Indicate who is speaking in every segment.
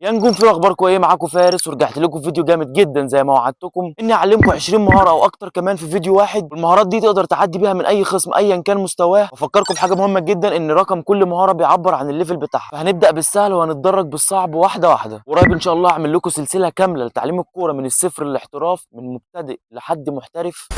Speaker 1: يا نجوم في اخباركم ايه؟ معاكم فارس ورجعت لكم فيديو جامد جدا زي ما وعدتكم اني اعلمكم 20 مهارة او اكتر كمان في فيديو واحد. والمهارات دي تقدر تعدي بيها من اي خصم ايا كان مستواه. وافكركم بحاجة مهمة جدا، ان رقم كل مهارة بيعبر عن ال level بتاعها. فهنبدا بالسهل وهنتدرج بالصعب واحدة واحدة. وقريب ان شاء الله اعمل لكم سلسلة كاملة لتعليم الكورة من الصفر للاحتراف، من مبتدئ لحد محترف.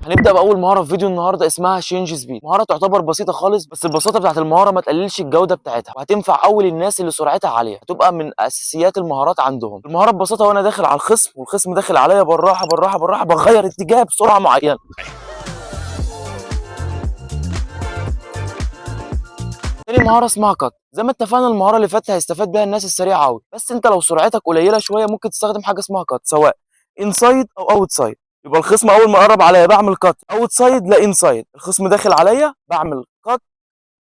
Speaker 1: هنبدا باول مهارة في فيديو النهارده اسمها change speed. مهارة تعتبر بسيطة خالص، بس البساطة بتاعت المهارة ما تقللش الجودة بتاعتها، وهتنفع اول الناس اللي سرعتها عالية، هتبقى من اساسيات المهارات عندهم. المهارة ببساطة وانا داخل على الخصم والخصم داخل عليا بالراحة بالراحة بالراحة، بغير اتجاه بسرعة معينة. تاني مهارة اسمها cut. زي ما اتفقنا المهارة اللي فاتت هيستفاد بيها الناس السريعة قوي، بس انت لو سرعتك قليله شوية ممكن تستخدم حاجة اسمها cut، سواء inside او outside. يبقى الخصم اول ما يقرب عليا بعمل cut outside لا inside، الخصم داخل عليا بعمل cut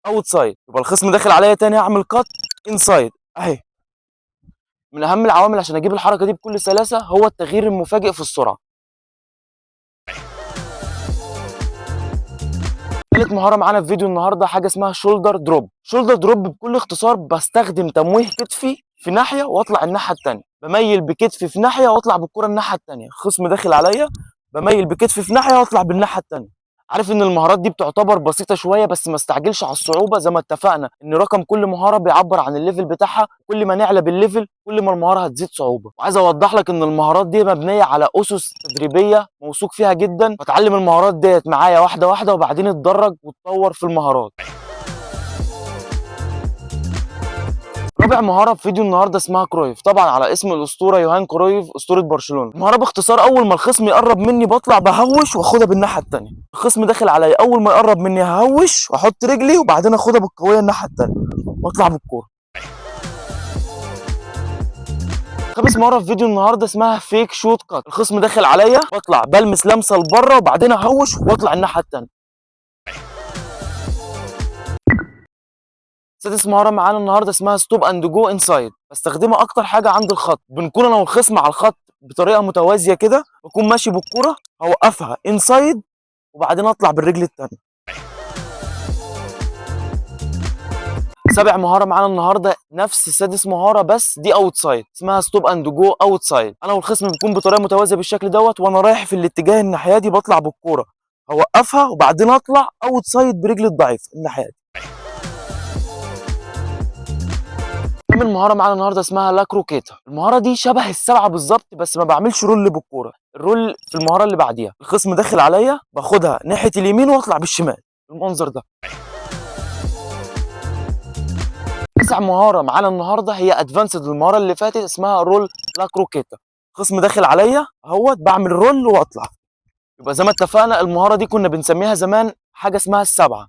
Speaker 1: outside، يبقى الخصم داخل عليا تاني هعمل cut inside. اهي من اهم العوامل عشان اجيب الحركة دي بكل سلاسة هو التغيير المفاجئ في السرعة. ثالث مهارة معانا في فيديو النهارده حاجة اسمها shoulder drop. shoulder drop بكل اختصار بستخدم تمويه كتفي في ناحية واطلع الناحية الثانية، بميل بكتفي في ناحية واطلع بالكرة الناحية الثانية. الخصم داخل عليا بميل بكتفي في ناحية واطلع بالناحيه الثانية. عارف ان المهارات دي بتعتبر بسيطة شوية، بس ما استعجلش على الصعوبة. زي ما اتفقنا ان رقم كل مهارة بيعبر عن ال level بتاعها، كل ما نعلى بال level كل ما المهارة هتزيد صعوبة. وعايز اوضح لك ان المهارات دي مبنية على اسس تدريبية موثوق فيها جدا، فتعلم المهارات ديت معايا واحدة واحدة وبعدين اتدرج وتطور في المهارات. رابع مهارة في فيديو النهارده اسمها كرويف، طبعا على اسم الاسطورة يوهان كرويف اسطورة برشلونة. المهارة باختصار اول ما الخصم يقرب مني بطلع بهوش واخدها بالناحيه الثانية. الخصم داخل عليا اول ما يقرب مني ههوش واحط رجلي وبعدين اخدها بالقويه الناحية الثانية واطلع بالكورة. خامس مهارة في فيديو النهارده اسمها fake shoot cut. الخصم داخل عليا بطلع بلمس لمسه لبره وبعدين اهوش واطلع الناحية الثانية. سادس مهارة معانا النهارده اسمها stop and go inside. بستخدمها اكتر حاجة عند الخط، بنكون انا والخصم على الخط بطريقة متوازية كده، بكون ماشي بالكرة هوقفها inside وبعدين اطلع بالرجل الثانية. سابع مهارة معانا النهارده نفس سادس مهارة بس دي outside، اسمها stop and go outside. انا والخصم بنكون بطريقة متوازية بالشكل دوت، وانا رايح في الاتجاه الناحية دي بطلع بالكورة هوقفها وبعدين اطلع outside برجلي الضعيفة الناحية دي. ثامن مهارة معانا النهارده اسمها la croqueta. المهارة دي شبه السبعة بالظبط، بس ما بعملش roll بالكورة. ال roll في المهارة اللي بعديها، الخصم داخل عليا باخدها ناحية اليمين واطلع بالشمال المنظر ده. تاسع مهارة معانا النهارده هي advanced المهارة اللي فاتت، اسمها roll la croqueta. الخصم داخل عليا اهوت بعمل roll واطلع. يبقى زي ما اتفقنا المهارة دي كنا بنسميها زمان حاجة اسمها السبعة.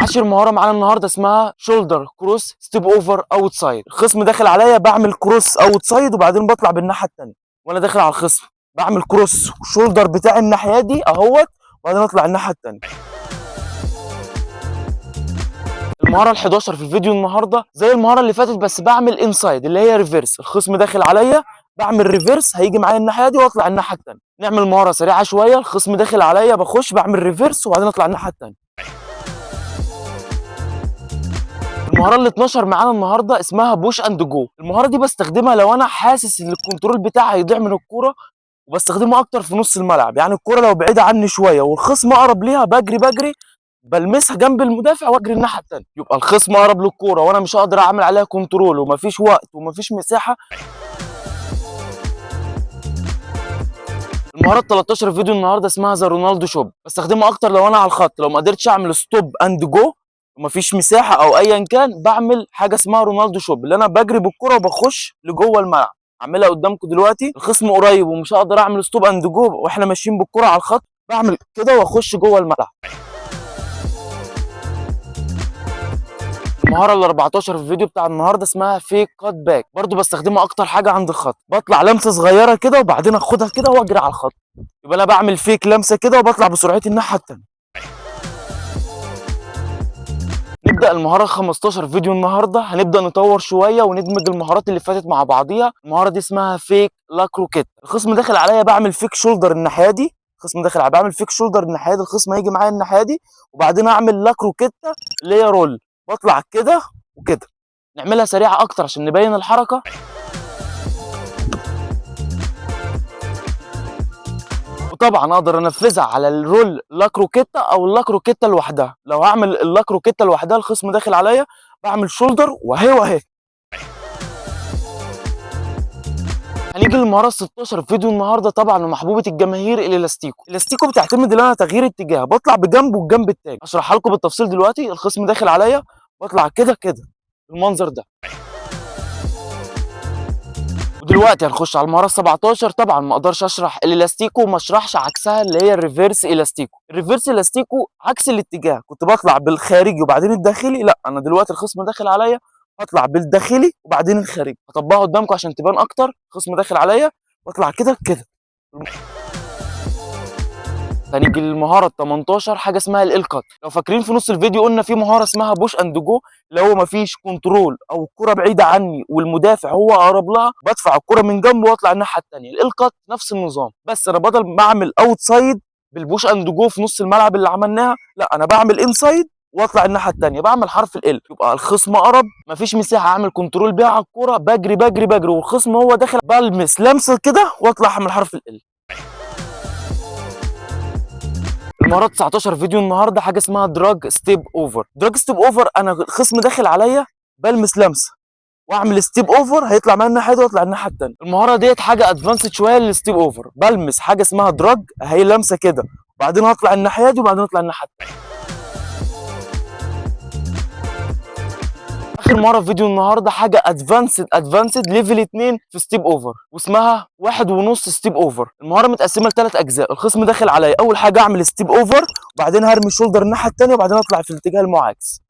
Speaker 1: عاشر مهارة معانا النهارده اسمها shoulder cross step over outside. الخصم داخل عليا بعمل cross outside وبعدين بطلع بالناحيه الثانية. وانا داخل على الخصم بعمل cross shoulder بتاعي الناحية دي اهوت وبعدين اطلع الناحية الثانية. المهارة ال11 في الفيديو النهارده زي المهارة اللي فاتت بس بعمل inside اللي هي reverse. الخصم داخل عليا بعمل reverse هيجي معايا الناحية دي واطلع الناحية الثانية. نعمل مهارة سريعة شوية، الخصم داخل عليا بخش بعمل reverse وبعدين اطلع الناحية الثانية. المهارة ال 12 معانا النهارده اسمها push and go. المهارة دي بستخدمها لو انا حاسس ان ال control بتاعي هيضيع من الكورة، وبستخدمها اكتر في نص الملعب. يعني الكورة لو بعيدة عني شوية والخصم اقرب ليها بجري بجري بلمسها جنب المدافع واجري الناحية الثانية. يبقى الخصم اقرب للكورة وانا مش هقدر اعمل عليها control ومفيش وقت ومفيش مساحة. المهارة ال 13 في فيديو النهارده اسمها the Ronaldo chop. بستخدمها اكتر لو انا على الخط، لو ما قدرتش اعمل stop and go ومفيش مساحة او ايا كان، بعمل حاجة اسمها Ronaldo chop اللي انا بجري بالكرة وبخش لجوه الملعب. اعملها قدامكم دلوقتي. الخصم قريب ومش هقدر اعمل stop and go واحنا ماشيين بالكرة على الخط، بعمل كده واخش جوه الملعب. المهارة ال 14 في الفيديو بتاع النهارده اسمها fake cut back. برضو بستخدمها اكتر حاجة عند الخط، بطلع لمسه صغيرة كده وبعدين اخدها كده واجري على الخط. يبقى انا بعمل fake لمسه كده وبطلع بسرعتي الناحية الثانية. نبدا هنبدا المهارة 15 فيديو النهارده، هنبدا نطور شوية وندمج المهارات اللي فاتت مع بعضيها. المهارة دي اسمها fake la croqueta. الخصم داخل عليا بعمل fake shoulder الناحية دي، الخصم داخل عليا بعمل fake shoulder الناحية دي، الخصم هيجي معايا الناحية دي، وبعدين اعمل la croqueta اللي هي roll، بطلع كده وكده. نعملها سريعة اكتر عشان نبين الحركة. وطبعا اقدر انفذها على ال roll la croqueta او ال la croqueta لوحدها. لو هعمل ال la croqueta لوحدها الخصم داخل عليا بعمل shoulder وهي وهي. هنيجي للمهاره 16 في فيديو النهارده، طبعا ومحبوبه الجماهير ال elastico. ال elastico بتعتمد ان انا تغيير اتجاه، بطلع بجنب والجنب التاني. هشرحها لكم بالتفصيل دلوقتي. الخصم داخل عليا بطلع كده كده المنظر ده. ودلوقتي هنخش على المهارة 17. طبعا ما اقدرش اشرح ال elastico وما اشرحش عكسها اللي هي ال reverse elastico. ال reverse elastico عكس الاتجاه، كنت بطلع بالخارجي وبعدين الداخلي، لا انا دلوقتي الخصم داخل عليا هطلع بالداخلي وبعدين الخارجي. هطبقها قدامكم عشان تبان اكتر. الخصم داخل عليا بطلع كده كده. هنيجي للمهاره ال 18، حاجة اسمها ال cut. لو فاكرين في نص الفيديو قلنا في مهارة اسمها push and go، اللي هو مفيش control او الكره بعيدة عني والمدافع هو اقرب لها، بدفع الكره من جنبه واطلع الناحية الثانية. ال cut نفس النظام، بس انا بدل ما اعمل outside بال push and go في نص الملعب اللي عملناها، لا انا بعمل inside واطلع الناحية الثانية، بعمل حرف ال. يبقى الخصم اقرب، مفيش مساحة اعمل control بيها على الكورة، بجري بجري بجري والخصم هو داخل، بلمس لمسه كده واطلع اعمل حرف ال. المهارات 19 فيديو النهارده حاجة اسمها drag step over. drag step over انا الخصم داخل عليا بلمس لمسه واعمل step over، هيطلع معايا الناحية دي واطلع الناحية الثانية. المهارة ديت حاجة advanced شوية لل step over، بلمس حاجة اسمها drag، هي لمسه كده، وبعدين هطلع الناحية دي وبعدين اطلع الناحية الثانية. اخر مهارة في فيديو النهارده حاجة advanced level 2 في step over، واسمها 1.5 step over. المهارة متقسمه لثلاث اجزاء. الخصم داخل عليا، اول حاجة اعمل step over، وبعدين هرمي shoulder الناحية الثانية، وبعدين اطلع في الاتجاه المعاكس.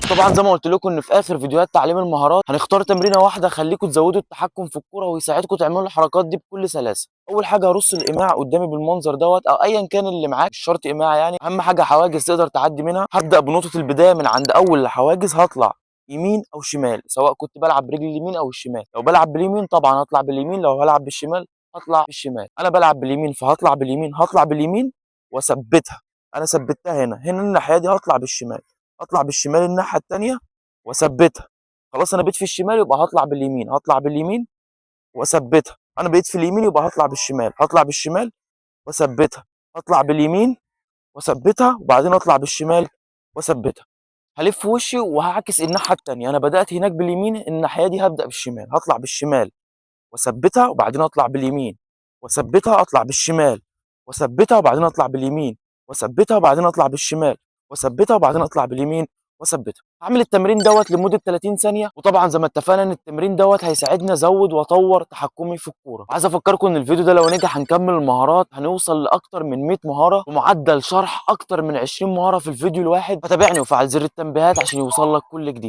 Speaker 1: طبعا زي ما قلت لكم ان في اخر فيديوهات تعليم المهارات هنختار تمرينه واحدة خليكم تزودوا التحكم في الكورة ويساعدكم تعملوا الحركات دي بكل سلاسة. اول حاجة هرص الايماع قدامي بالمنظر دوت، او ايا كان اللي معاك، مش شرط ايماع يعني، اهم حاجة حواجز تقدر تعدي منها. هبدا بنقطة البداية من عند اول الحواجز، هطلع يمين او شمال، سواء كنت بلعب برجلي اليمين او الشمال. لو بلعب باليمين طبعا هطلع باليمين، لو هلعب بالشمال هطلع بالشمال. انا بلعب باليمين فهطلع باليمين، هطلع باليمين واثبتها. انا ثبتها هنا، هنا الناحية دي هطلع بالشمال، اطلع بالشمال الناحية الثانية واثبتها. خلاص انا بقيت في الشمال يبقى هطلع باليمين، هطلع باليمين واثبتها. انا بقيت في اليمين يبقى هطلع بالشمال، هطلع بالشمال واثبتها، هطلع باليمين واثبتها، وبعدين اطلع بالشمال واثبتها. هلف وشي وهعكس الناحية الثانية. انا بدات هناك باليمين، الناحية دي هبدا بالشمال، هطلع بالشمال واثبتها، وبعدين اطلع باليمين واثبتها، اطلع بالشمال واثبتها، وبعدين اطلع باليمين واثبتها، وبعدين اطلع بالشمال واثبتها، وبعدين اطلع باليمين واثبتها. هعمل التمرين دوت لمدة 30 ثانية. وطبعا زي ما اتفقنا ان التمرين دوت هيساعدني ازود واطور تحكمي في الكورة. عايز افكركم ان الفيديو ده لو نجح هنكمل المهارات، هنوصل لاكتر من 100 مهارة ومعدل شرح اكتر من 20 مهارة في الفيديو الواحد. فتابعني وفعل زر التنبيهات عشان يوصل لك كل جديد.